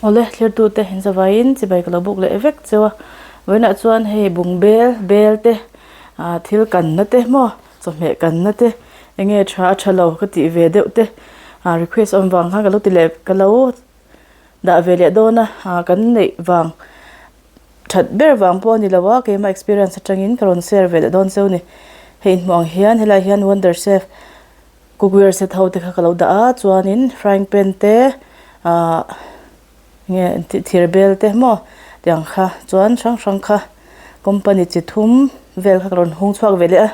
Awle thlirtute in zavaiin chibai ka lo buk leh vek cheu a vawiinah chuan hei bungbel bel te ah thil kanna te maw chawhmeh kanna te enge tha a tha lo ka tih ve deuh te ah request awm vang khan ka lo ti leh ka lo dah ve leh dawn a ah kan neih vang that ber vang pawh a ni lo a keimah experience atangin ka rawn share ve leh dawn cheu a ni hei inhmuh ang hian helaiah hian wonder chef. Cookware set ho te kha ka lo dah a chuanin frying pan te ahh nge thir bel te maw tiang kha chuan hrang hrang kha company chi thum vel kha ka rawn hung chhuak ve leh a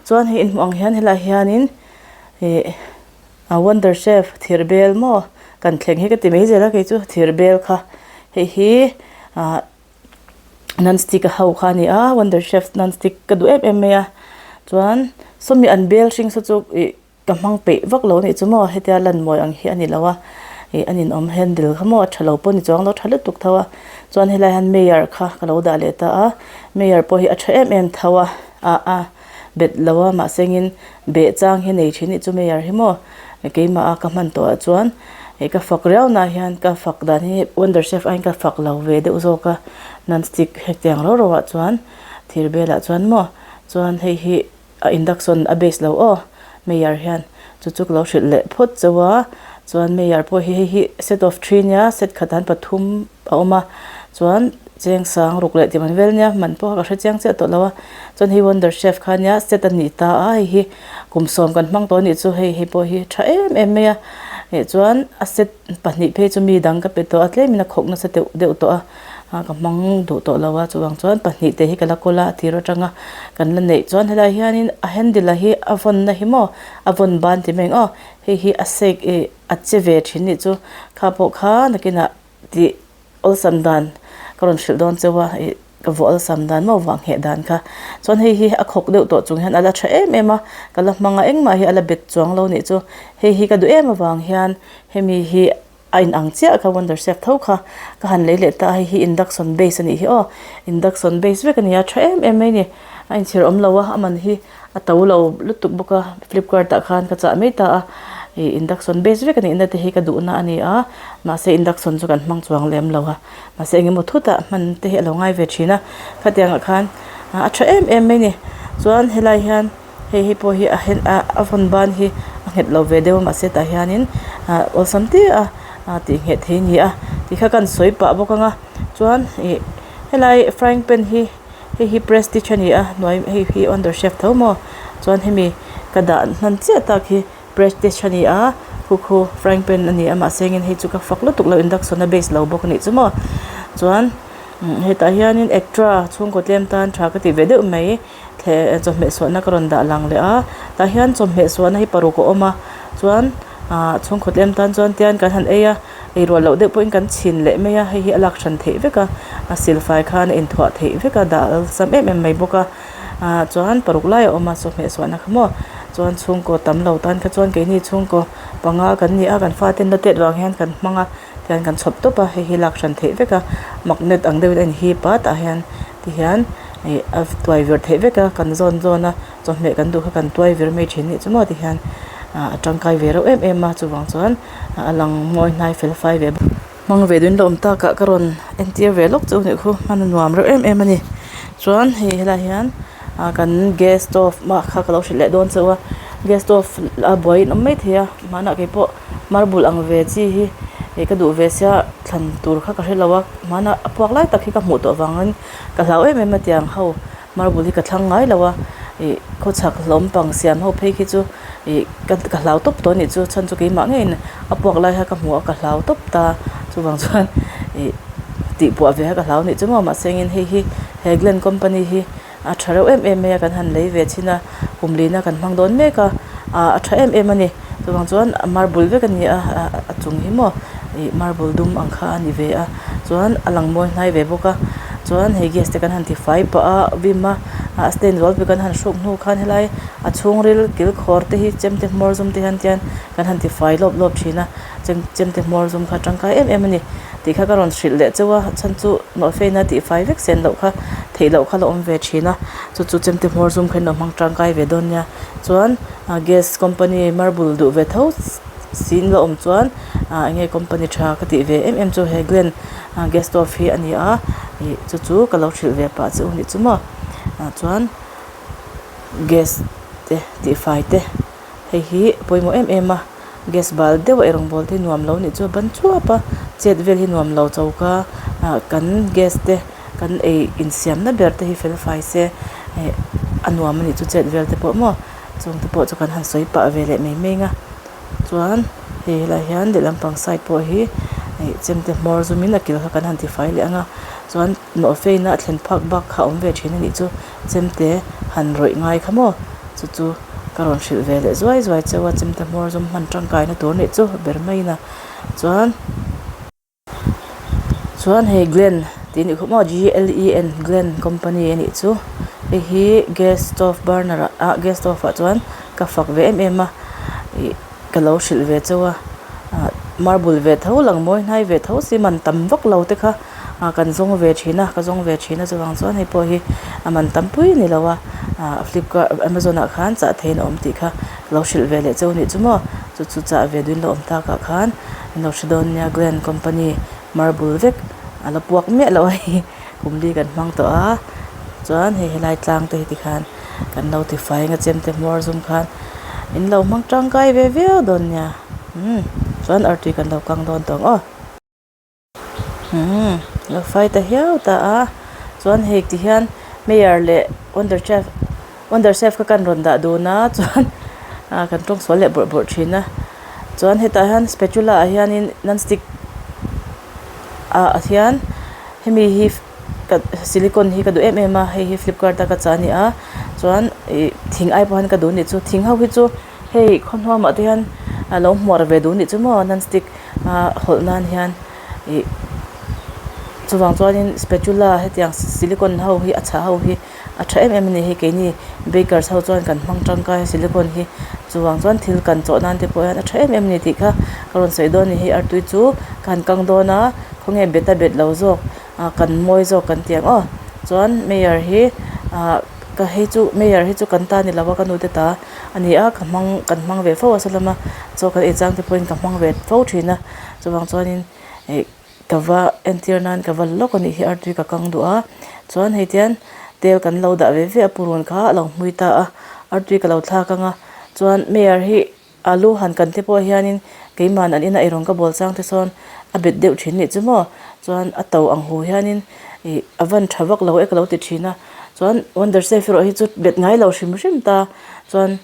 chuan hei inhmuh ang hian helaiah hianin ih a wonder chef thir bel maw kan thleng hi ka ti mai zel a kei chu thir bel kha hei hi ah. Non stick a ho kha a ni a wonder chef non stick ka duh em em mai a chuan sawmi an bel hring saw chu ih ka hmang peih vak lo anih chu maw hetia lan mawi ang hi a ni lo a ih a ninawm handle kha maw a tha lo pawh a ni chuang lo tha lutuk tho a chuan helai hian mayor kha ka lo dah leh ta a mayor pawh hi a tha em em tho a ah a bet lo a mahse engin beh chang hi nei thin anih chu mayor hi maw keimah a ka hman tawh ah chuan ih ka fak riau na hian ka fak dan hi wonder chef aiin ka fak lo ve deuh zawk a non stick hetiang rau rau ah chuan thir belah chuan maw chuan hei hi a induction a base lo aw mayor hian chu chu ka lo hrilh leh phawt chauh a chuan mayor pawh hi hei hi set of three nia set khat ah hian pathum a awm a chuan cheng sang ruk leh tih man vel nia man pawh ka hre chiang chiah tawh lo a chuan hei wonder chef kha nia set a nih ta a hei hi kum sawm kan hmang tawh a nih chu hei hei pawh hi tha em em mai a ih chuan a set pahnih phei chu mi dang ka pe tawh a tlemin a khawk nasa deuh deuh tawh a ah ka hmang duh tawh lo a chuvang chuan pahnih te hi ka la kawl a a tir atanga kan la neih chuan helaiah hianin a handle ah hi a vawnna hi maw a vawn ban ti mai ang aw hei hi a sek ih a che ve thin nih chu kha pawh kha nakinah tih awlsam dan ka rawn hrilh dawn cheu a ih ka vuah awlsam dan maw vang ngheh dan kha chuan hei hi a khawk deuh tawh chung hian a la tha em em a ka la hmang a engmah hi a la bet chuang lo nih chu hei hi ka duh em avang hian hemi hi a inang chiah kha wonder chef tho kha ka han lei leh ta a hei hi induction base a nih hi aw induction base vek a ni a tha em em mai a ni a inchhir awm lo a a man hi. A to lo lutuk bawk a flipkart ah khan ka chah mai ta a ih induction base vek a nihna te hi ka duhna a ni a mahse induction chu kan hmang chuang lem lo a mahse eng emaw thutah hman te hi a lo ngai ve thin a khatiang ah khan a tha em em mai a ni chuan helai hian hei hi pawh hi a hen a a vawn ban hi a nghet lo ve deuh a mahse tah hianin ah awlsam te a tih ngheh thei a ni a tikha kan sawi pah bawk ang a chuan ih helai frying pan hi. Hei hi prestige a ni a hnuai hei hi wonder chef tho maw chuan hemi ka dah hnan chiah tak hi prestige a ni a khu khu frying pan a ni a mahse engin hei chu ka fak lutuk lo induction a base lo bawk a nih chu maw chuan hetah hianin ektra chhungkaw tlem tan tha ka ti ve deuh mai thle chawhmeh suahna ka rawn dah lang leh a tah hian chawhmeh suahna hi paruk a awm a chuan ah chhungkaw tlem tan chuan tian kan han ei a. Ei rual loh deuh pawhin kan chhin leh mai a, hei hi a lak hran theih vek a, a silfai khan a inthuah theih vek a, dah awlsam em em mai bawk a, ah chuan paruk lai a awm a chawhmeh suahna kha maw chuan chhungkaw tam lo tan kha chuan keini chhungkaw panga kan ni a, kan fate an la tet vang hian kan hmang a, tihian kan chhawp tawp a, hei hi lak hran theih vek a, magnet ang deuhin a inhip a tah hian tihian ih a tuai vir theih vek a, kan zawn zawn a. Chawhmeh kan duh kha kan tuai vir mai thin nih chu maw tihian a tangkai ve reuh em em a chuvang chuan a lang mawi hnai fel fai ve bawk. Hmang ve duhin la awm takah ka rawn entir ve lawk chu nih khu hman a nuam reuh em em a ni chuan hei helaiah hian kan gas stove mah kha ka lo hrilh leh dawn chauh a gas stove a buai in awm maithei a hmanah keipawh marble ang ve chi hi ih ka duh ve sia thlan tur kha ka hre lo a hmanah a puak lai tak hi ka hmuh tawh avangin ka hlau em em a tiang ho. Marble hi ka thlang ngai lo a, ih khawchhak hlawm pang siam ho phei khi chu ih ka ka hlau tawp tawh a nih chu chhan chu keimah ngeiin a puak lai kha ka hmu a ka hlau tawp ta chuvang chuan ih tih puah ve kha ka hlau a nih chu maw mahse engin hei hi he glen company hi a tha reuh em em mai a kan han lei ve chhin a kum lina kan hmang dawn mek a ah a tha em em a ni chuvang chuan marble vek a ni a a chung hi maw ih marble dum ang kha a ni ve a chuan a lang mawi hnai ve bawk a chuan hei gas te kan han ti fai pah a vim a a stain zual pui kan han hruk hnu khan helai a chhungril kil khawr te hi chemte hmawr zum te hian tian kan han ti fai lawp lawp thin a chem chemte hmawr zum kha tangkai em em a ni tih kha ka rawn hrilh leh chauh a chhan chu nawhfeina tih fai vek sen loh kha theih loh kha la awm ve thin a chu chu chemte hmawr zum kha in lo hmang tangkai ve dawn nia chuan gas company marble duh ve tho. Sin la awm chuan ah enge company tha ka tih ve em em chu he Glen gas stove hi a ni a ih chu chu ka lo hrilh ve pah che u nih chu maw ah chuan gas te tihfai te hei hi pawimawh em em a gas bal deuh a eirawng bawl te hi nuam lo nih chu a ban chuap a chet vel hi nuam lo choka ah kan gas te kan ei insiamna ber te hi fel fai se ih a nuam a nih chu chet vel te pawh maw. Chung te pawh chu kan han sawi pah ve leh mai mai ang a chuan hei helaiah hian lehlam pang side pawh hi ih chemte hmawr zum in a kil kha kan han tifai leh ang a chuan nawhfeina a thlen phak bak kha a awm ve thin a nih chu chemte han rawih ngai kha maw chu chu ka rawn hrilh ve leh zuai zuai cheu a chemte hmawr zum hman tangkai na tur a nih chu ber mai in a chuan. Chuan hei Glen tih anih khawp maw G L E N Glen company a nih chu hei hi gas stove burner ah ah gas stove ah chuan ka fak ve em em a ih ka lo hrilh ve chauh a ah marble ve tho lang mawi hnai ve tho si man tam vak lo te kha ah kan zawng ve thin a ka zawng ve thin a chuvang chuan hei pawh hi a man tam pui a ni lo a ah flipkart amazon ah khan chah theihin a awm tih kha ka lo hrilh ve leh chauh a nih chu maw chu chu chah ve duhin lo awm takah khan. An lo hre dawn nia Glen company marble vek a la puak miah loh a hei kum li kan hmang tawh a chuan hei helai tlang te hi tikhan kan lo tifai ang a chemte hmawr zum khan in lo hmang tangkai ve viau dawn nia umm chuan artui kan lo kang dawn tawh ang aw. Umm lo fai ta hiau ta a chuan hei ti hian Meyer leh Wonder Chef Wonder Chef kha kan rawn dah dun a chuan ah kan tawng sual leh bawrh bawrh thin a chuan hetah hian spatula ah hianin non stick ah hian hemi hi ka silicon hi ka duh em em a hei hi flipkart a ka chah a ni a chuan ih thing ai pawh hian ka duh a nih chu thing ho hi chu hei khawhnuamah te hian a lo hmuar ve duh a nih chu maw non stick a hawlh nan hian ih chuvang chuanin spatula hetiang silicon ho hi a chhah ho hi a tha em em a ni hei keini bakers ho chuan kan hmang tangkai a silicon hi chuvang chuan thil kan chawh nan te pawh hian a tha em em a ni tih kha ka rawn sawi dawn a ni hei artui chu ka han kang dawn a khawnge bet a bet lo zawk ah kan mawi zawk kan ti ang aw chuan mayor hi ah ka hei chu mayor hi chu kan ta ni lo a ka nu te ta. A ni a ka hmang kan hmang ve fo a salama chaw kan ei chang te pawhin ka hmang ve fo thin a chuvang chuanin ih ka va entir nan ka va lawk a nih hi artui ka kang duh a chuan hei tian tel kan lo dah ve ve a purun kha a lo hmui ta a artui ka lo thlak ang a chuan mayor hi alu han kan te pawh hianin keimahn an ina eirawng ka bawl chang te sawn a bet deuh thin nih chu maw chuan a to ang hu hianin ih a van tha vak lo e ka lo ti thin a. Chuan wonder chef erawh hi chu bet ngai lo hrim hrim ta chuan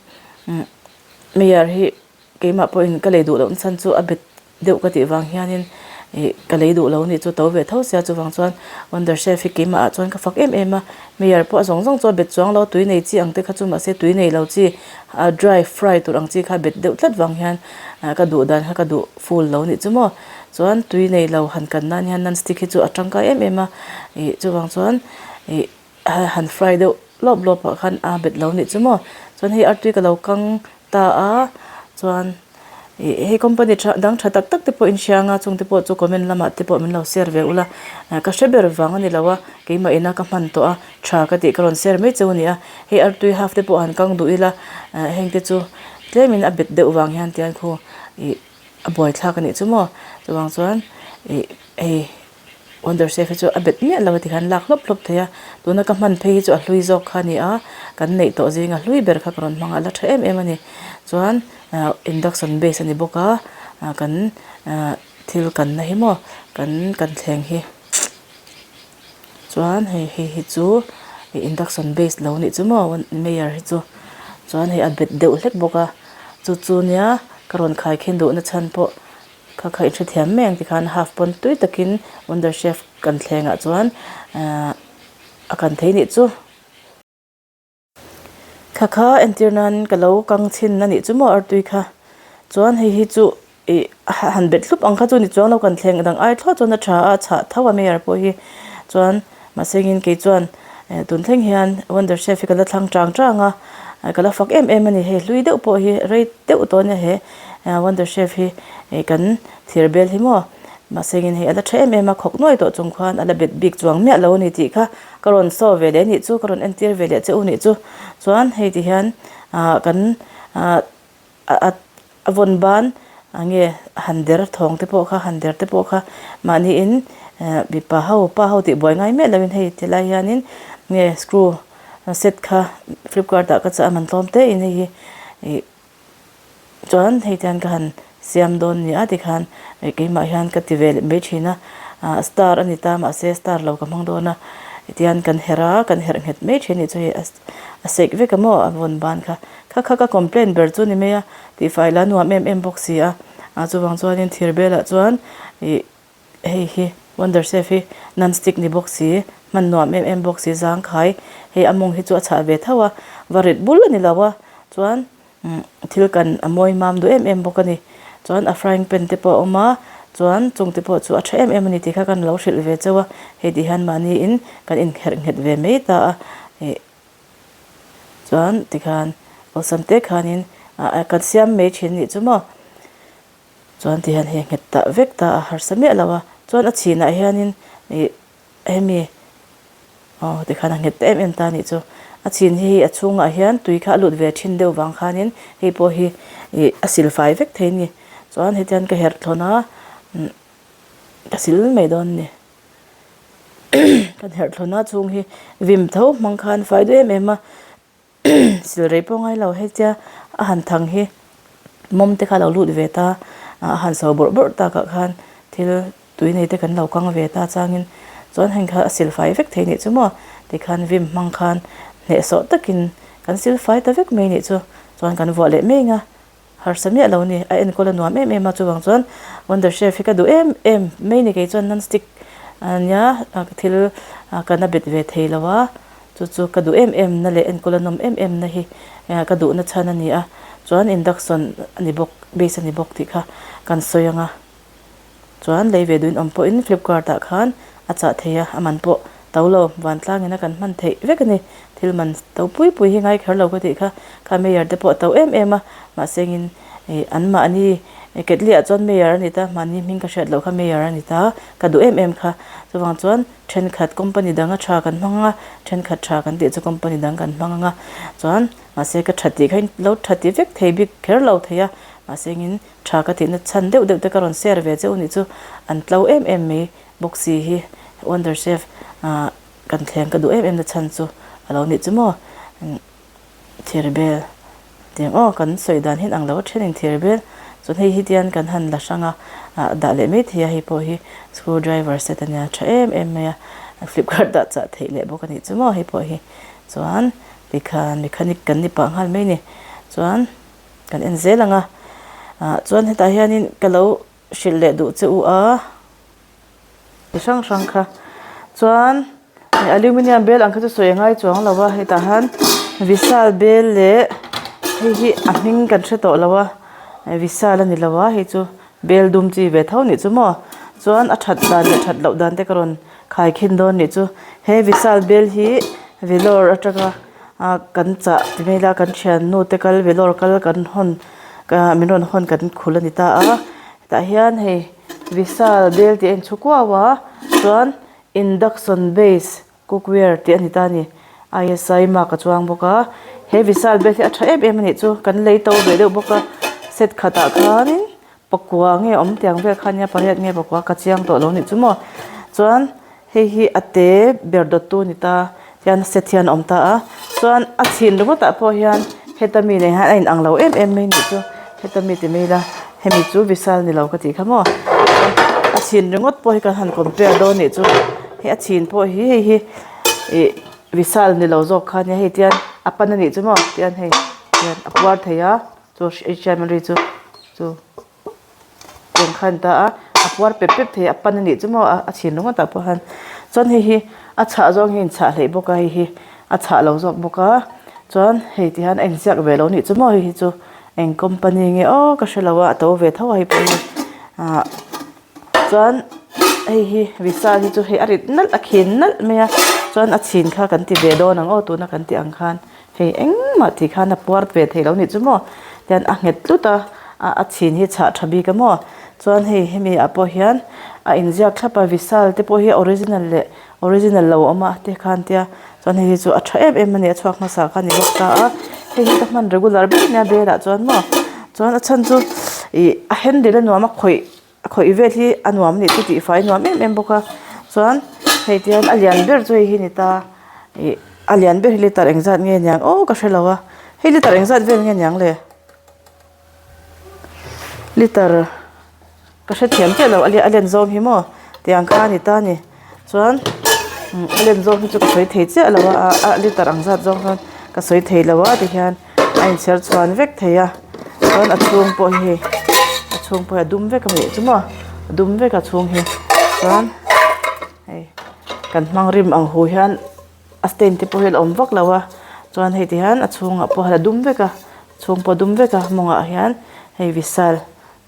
umm mayor hi keimah pawhin ka lei duh loh nachhan chu a bet deuh ka tih vang hianin ih ka lei duh lo anih chu to ve tho sia chuvang chuan wonder chef hi keimah ah chuan ka fak em em a mayor pawh a zawng zawng chu a bet chuang lo tui nei chi ang te kha chu mahse tui nei lo chi ah dry fry tur ang chi kha a bet deuh tlat vang hian ah ka duh dan kha ka duh full lo anih chu maw chuan tui nei lo han kan nan hian non stick hi chu a tangkai em em a ih chuvang chuan. Ih han fry deuh lawp lawp ah khan a bet lo nih chu maw chuan hei artui ka lo kang ta a chuan ih hei company tha dang tha tak tak te pawh in hria anga chung te pawh chu comment lamah te pawh min lo share ve ula ka hre ber vang a ni lo a keimah ina ka hman tawh a tha ka tih ka rawn share mai cheu a ni a hei artui half te pawh han kang duh ila heng te chu tlem in a bet deuh vang hian tiang khu ih a buaithlak a nih chu maw chuvang chuan ih hei. Wonder Chef hi chu a bet miah lo a tikhan lak hlawp hlawp thei a, tuna ka hman phei hi chu a hlui zawk kha a ni a, kan neih tawh zinga hlui ber kha ka rawn hmang a, a la tha em em a ni. Chuan ah induction base a ni bawk a, ah kan ah thil kanna hi maw kan kan thleng hi chuan hei hei hi chu induction base lo nih chu maw mayor hi chu chuan hei a bet deuh hlek bawk a, chu chu nia ka rawn khaikhin duhna chhan pawh. Kha kha i hrethiam mai ang tikhan half pawn tui takin wonder chef kan thlengah chuan ahh a kan thei nih chu. Kha kha entir nan ka lo kang chhin a nih chu maw artui kha chuan hei hi chu ih han bet hlup ang kha chu ni chuang lo kan thleng dang ai thlawt chuan a tha a chhah tho a mayor pawh hi chuan mahsengin kei chuan tun thleng hian wonder chef hi ka la thlang chang chang a ka la fak em em a ni hei hlui deuh pawh hi rei deuh tawh a nia he wonder chef hi kan thir bel hi maw mahse engin hei a la tha em em a khawk nuai tawh chung khan a la bet bik chuang miah lo a ni tih kha ka rawn saw ve leh a nih chu ka rawn entir ve leh che u nih chu chuan hei ti hian ah kan ah a a vawn ban. Enge han der thawng te pawh kha han der te pawh kha mahniin mipa ho pa ho tih buai ngai miah loin hei ti lai hianin nge screw set kha flipkart ah ka chah a man tlawm te in hei hi ih chuan hei te hian ka han siam dawn nia tikhan keimah hian ka ti ve leh mai thin a ah star a ni ta mahse star lo ka hmang dawn a tihian kan herh a kan herh nghet mai thin a nih chu hei a sek vek a maw a vawn ban kha kha kha ka complaint ber chu a ni mai a. Tihfai la nuam em em bawk si a, ah chuvang chuanin thir belah chuan ih hei hi wonder chef hi non stick ni bawk si, hman nuam em em bawk si zangkhai hei a mawng hi chu a chhah ve tho a, va rit bul a ni lo a, chuan umm thil kan a mawi mam duh em em bawk a ni, chuan a frying pan te pawh a awm a, chuan chung te pawh chu a tha em em a ni tih kha kan lo hrilh ve chauh a, hei tih hian mahniin kan inkherh nghet ve mai ta a ih. Chuan tikhan awlsam te khanin ah kan siam mai thin nih chu maw chuan tihian hei nghet tah vek ta a harsa miah lo a chuan a chhinah hianin ih hemi aw tikhan a nghet ta em em ta nih chu a chhin hi hei a chhungah hian tui kha a lut ve thin deuh vang khanin hei pawh hi ih a sil fai vek thei a ni chuan hetiang ka herh thlawn a ka sil mai dawn a ni. Kan herh thlawna chhung hi vim tho hmang khan fai duh em em a sil rei pawh ngai lo hetia a han thang hi mawm te kha a lo lut ve ta a han so bawrh bawrh takah khan thil tui nei te kan lo kang ve ta changin chuan heng kha a sil fai vek thei nih chu maw tikhan vim hmang khan hnehsawh takin kan sil fai ta vek mai nih chu chuan kan vuah leh mai ang a. Harsa miah lo ni, a enkawl a nuam em em a, chuvang chuan Wonder Chef hi ka duh em em mai ni kei chuan non stick a nia thil ka na bet ve thei lo a, chu chu ka duh em em na leh enkawl a nawm em em na hi ka duh na chhan a ni a, chuan induction a ni bawk base a ni bawk tih kha kan sawi ang a. Chuan lei ve duhin awm pawhin Flipkart ah khan a chah thei a, a man pawh to lo, vantlangin a kan hman theih vek a ni. Thil man to pui pui hi ngai kher lo ka tih kha, kha mayor te pawh a to em em a, mahse engin ih an mahni ketli ah chuan mayor a ni ta, mahni hming ka hriat loh kha mayor a ni ta, ka duh em em kha. Chuvang chuan thenkhat company dang a tha kan hmang ang a, thenkhat tha kan tih chu company dang kan hmang ang a, chuan mahse ka tha tih kha in lo tha ti vek thei bik kher lo thei a, mahse engin Tha ka tihna chhan deuh deuh te ka rawn share ve cheu nih chu an tlo em em mai bawk si hi Wonder Chef ah kan thleng ka duh em em na chhan chu a lo nih chu maw thir bel tiang aw kan sawi dan hian ang lo a then in thir bel chuan hei hi tian kan han la hrang a ah dah leh mai thei a hei pawh hi screw driver set a nia tha em em mai a flipkart dah chah theih leh bawk a nih chu maw hei pawh hi chuan tikhan mechanic kan ni pah nghal mai a ni chuan. Kan en zel ang a, ah chuan hetah hianin ka lo hrilh leh duh che u a, ti hrang hrang kha chuan aluminium bel ang kha chu sawi a ngai chuang lo a hetah hian vishal bel leh hei hi a hming kan hre tawh lo a vishal a ni lo a hei chu bel dum chi ve tho nih chu maw chuan a that dan leh that loh dan te ka rawn khai khin dawn nih chu he vishal bel hi vellore atanga. a kan chah ti mai ila kan thiannu te kal vellore kal kan hawn min rawn hawn kan khul a ni ta a hetah hian hei vishal bel tih a inchhu kuau a chuan induction base cookware tih a ni ta a ni I mark a chuang bawk a he vishal bel hi a tha em em a nih chu kan lei to ve deuh bawk a set khatah khanin pakua nge awm tiang vel kha nia pariat nge pakua ka chiang tawh lo nih chu maw chuan hei hi a te ber dawttu a ni ta tian set hian a awm ta a chuan a chhin ringawt ah pawh hian heta mi nen hian a inang lo em em mai nih chu heta mi ti mai ila hemi chu vishal ni lo ka tih kha maw a chhin ringawt pawh hi kan han compare dawn nih chu hei a chhin pawh hi hei hi ih vishal ni lo zawk kha nia hei tian a pan a nih chu maw tian hei tian a puar thei a. Chu hriatna chu chu eng kha a ni ta a a puar pep pep thei a pan a nih chu maw a chhin ringawt ah pawh hian chuan hei hi a chhah zawng hi a inchhah hleih bawk a hei hi a chhah lo zawk bawk a chuan hei ti hian a inziak ve lo nih chu maw hei hi chu eng company nge aw ka hre lo a a to ve tho a hei pawh hi ah chuan hei hi visa hi chu hei a rit nalh a khin nalh mai a chuan a chhin kha kan ti ve dawn ang aw tuna kan tih ang khan. Hei engmah tih khan a puar ve thei lo nih chu maw tian a nghet tlut a a chhin hi chhah tha bik a maw chuan hei hemi ah pawh hian a inziak thlap a vishal te pawh hi original leh original lo awm a te khan tia chuan hei hi chu a tha em em a ni a chhuak hmasa kha a ni bawk ta a hei hi ka hman regular ber ania bel ah chuan maw chuan a chhan chu. Ih a handle a nuam a khawih a khawih vel hi a nuam a nih chu tih fai a nuam em em bawk a chuan hei tihian a lian ber chu hei hi a ni ta ih a lian ber hi litre engzat nge niang aw ka hrelo a hei litre engzat vel nge niang le litre ka hrethiam chiah lo a len zawng hi maw tiang kha a ni ta a ni chuan a len zawng hi chu ka sawi thei chiah lo a a litre ang zat zawng chuan ka sawi thei lo a tihian. A inchher chhuan vek thei a chuan a chhung pawh hi hei a chhung pawh hi a dum vek a nih chu maw a dum vek a chhung hi chuan hei kan hmang rim ang hu hian a stain te pawh hi a la awm vak lo a chuan hei ti hian a chhungah pawh a dum vek a chhung pawh a dum vek a mawngah hian hei visal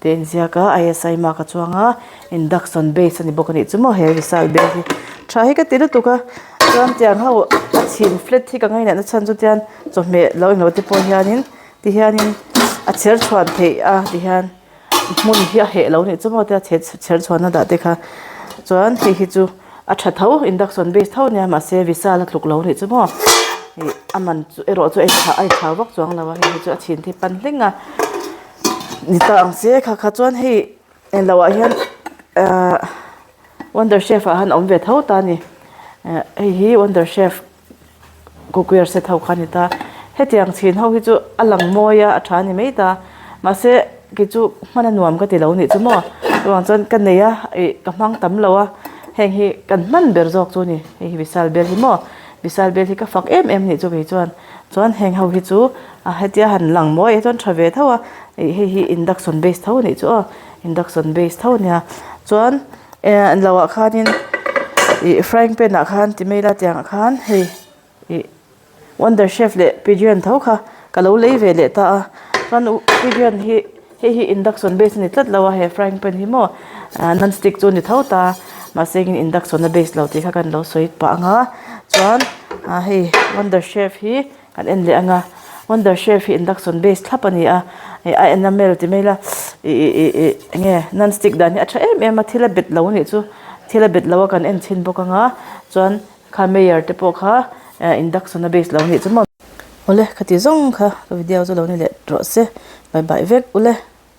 Tih a inziak a I mark a chuang a induction base a ni bawk a nih chu maw he vishal bel hi tha hi ka ti lutuk a chuan tiang ho a chhin flat hi ka ngainat na chhan chu tian chawhmeh lo englo te pawh hianin ti hianin a chher chhuan theih a ti hian hmun hi a heh lo a nih chu maw tia chher chhuan a dah te kha chuan hei hi chu a tha tho induction base tho ania mahse vishal a tluk lo a nih chu maw ih a man chu erawh chu a inthlau vak chuang lo a hei hi chu a chhin te hi pan hling a. Ni ta ang che kha kha chuan hei englo ah hian ahh wonder chef ah han awm ve tho ta a ni eh hei hi wonder chef cookware set ho kha a ni ta hetiang chhin ho hi chu a lang mawi a a tha a ni mai ta mahse kei chu hman a nuam ka ti lo nih chu maw chuvang chuan ka nei a ih ka hmang tam lo a heng hi kan hman ber zawk chu a ni hei hi vishal bel hi maw vishal bel hi ka fak em em a nih chu kei chuan. Chuan heng ho hi chu a hetia han lang mawi ah chuan tha ve tho a ih hei hi induction base tho anih chu aw induction base tho ania chuan eh lo ah khanin ih frying pan ah khan ti mai ila tiang ah khan hei ih wonder chef leh pigeon tho kha ka lo lei ve leh ta a chuan pigeon hi hei hi induction base ani tlat lo a he frying pan hi maw ah non stick chu ani tho ta mahse engin induction a base lo tih kha kan lo sawi pah ang a chuan ah hei wonder chef hi kan en leh ang a wonder chef hi induction base thlap ani a ih a enamel ti mai ila ih ih ih ih eng nge non stick dan hi a tha em em a thil a bet lo anih chu thil a bet lo a kan en chhin bawk ang a chuan kha mayer te pawh kha eh induction a base lo anih chu maw. Awle khati zawng kha ka video chu lo ni leh rawh se bye bye vek ule.